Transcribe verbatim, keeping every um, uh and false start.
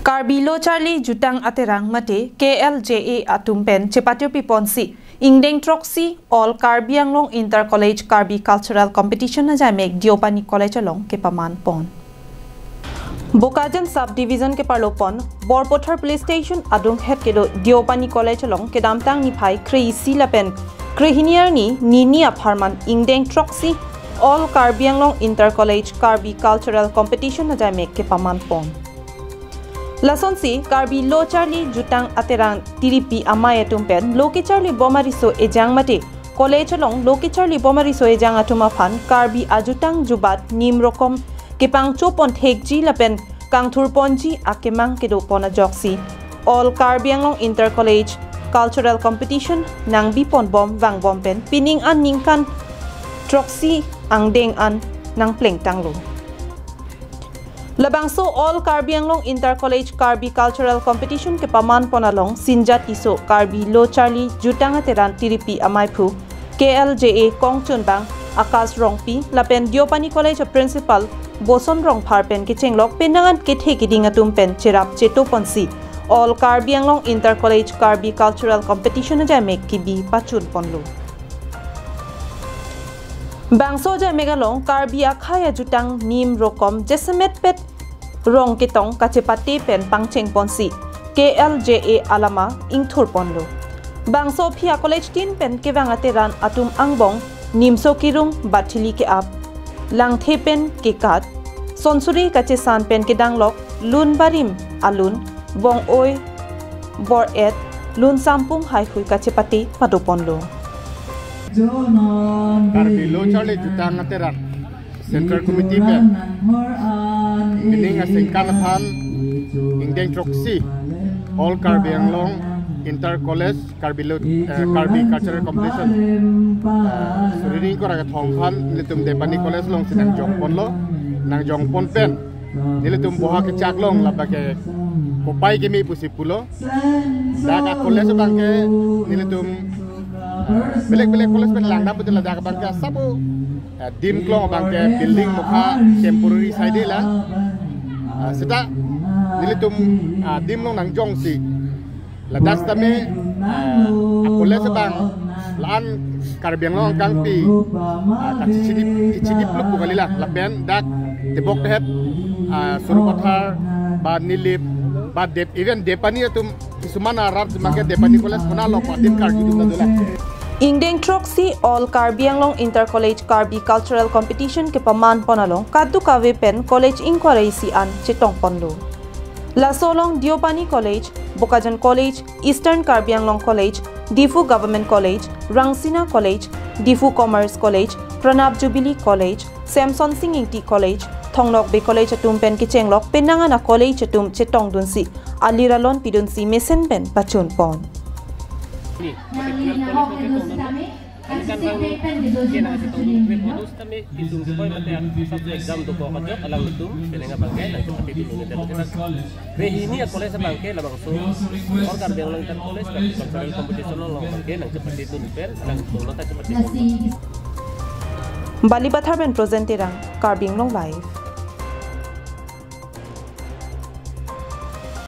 Karbi Lo Charli Jutang Aterang mate K L J A atum pen chepatirpi ponsi ingdeng throksi All Karbi Anglong Inter College Karbi Cultural Competition ajaimek Deopani College along kepaman pon. Bokajan Subdivision keparlo pon Borpathar Police Station adunghet kedo Deopani College along kedamtang niphai kre-isi lapen krehini arni nini apharman ingdeng throksi All Karbi Anglong Inter College Karbi Cultural Competition ajaimek kepaman pon. Lasonsi Karbi Lo Charli Jutang Aterang tiripi amei atum pen lo kecharli bom ariso ejang mate college along lo kecharli bom ariso ejang atum aphan Karbi ajutang jubat nim rokom kepangcho pon thekji lapen kangthur ponji akemang kedo pon ajoksi All Karbi Anglong Inter College Cultural Competition nangbi pon bom vang bom pen pining an ningkan throksi angdeng an nangpleng tanglo. Labangso All Karbi Anglong Inter College Karbi Cultural Competition kepaman pon along Sinjat Tisso, Karbi Lo Charli Jutang Aterang tiripi ameiphu, K L J A kongchunbang Akash Rongpi lapen Deopani College a Principal Boson Rongphar pen kechenglok penang an kethe keding atum pen cherap cheto ponsi All Karbi Anglong Inter College Karbi Cultural Competition ajaimek kebi pachun ponlo. Bangso ajaimek along Karbi akhei ajutang nim rokom jasemet pet rong ketong kachepate pen pangcheng ponsi K L J A alama ingthur ponlo. Bangso aphi a college tin pen kevang aterang atum angbong nimso kirung, bathili ke-ap, langthe pen kekat, sonsuri kachesan pen kedanglok, lun barim alun, bong-oi, bor-et, lun sampung haihui kachepate pado ponlo. Karbi Lo Charli Jutang Aterang Central Committee pen pining aningkan aphan ingdeng throksi All Karbi Anglong Inter College Karbi Lo, eh, Karbi Cultural Competition, eh, suri ingkoi ra kethom aphan nelitum Deopani College alongsi nangjong ponlo, nangjong pon pen nelitum boha kechak along lapu ke kopai keme pusi pulo. Dak a college abang ke nelitum, eh, belek belek college pen langdam putin ladak abang ke asap, eh, dim klong abang ke building mokha temporary side la. Eh, seta nelitum, eh, dim along nangjongsi ladak sitame, eh, a college abang la-an Karbi Anglong angkangpi, eh, kachidip, kachidip luk pu kalilang lapen dak tebok tehet, eh, Sarupathar ba Nilip ba Dep, even Deopani atum kisuman arat abang ke Deopani College konat lo pa dim karju dun dolang. Ingdeng throksi All Karbi Anglong Inter College Karbi Cultural Competition kepaman pon along kadokave pen college ingkoi ra isi an chetong ponlo. Laso along Deopani College, Bokajan College, Eastern Karbi Anglong College, Diphu Government College, Rangsina College, Diphu Commerce College, Pranab Jubilee College, Semson Sing Ingti College, Thong Nokbe College atum pen kechenglok penang an a college atum chetong dunsi alir alon pidunsi mesen pen pachun pon. Aningkan abang ke nangchetong dun kre-pho do sitame itum koi mate subject exam dokok ajok alanglitum penang abang ke nangchepate dun un-e. Krehini a college abang ke labangso All Karbi Anglong Inter College Karbi Cultural Competition along abang ke nangchepate dun pen nangtum nangta chepate dun. Balipathar pen Projen Terang, Karbi Anglong Live.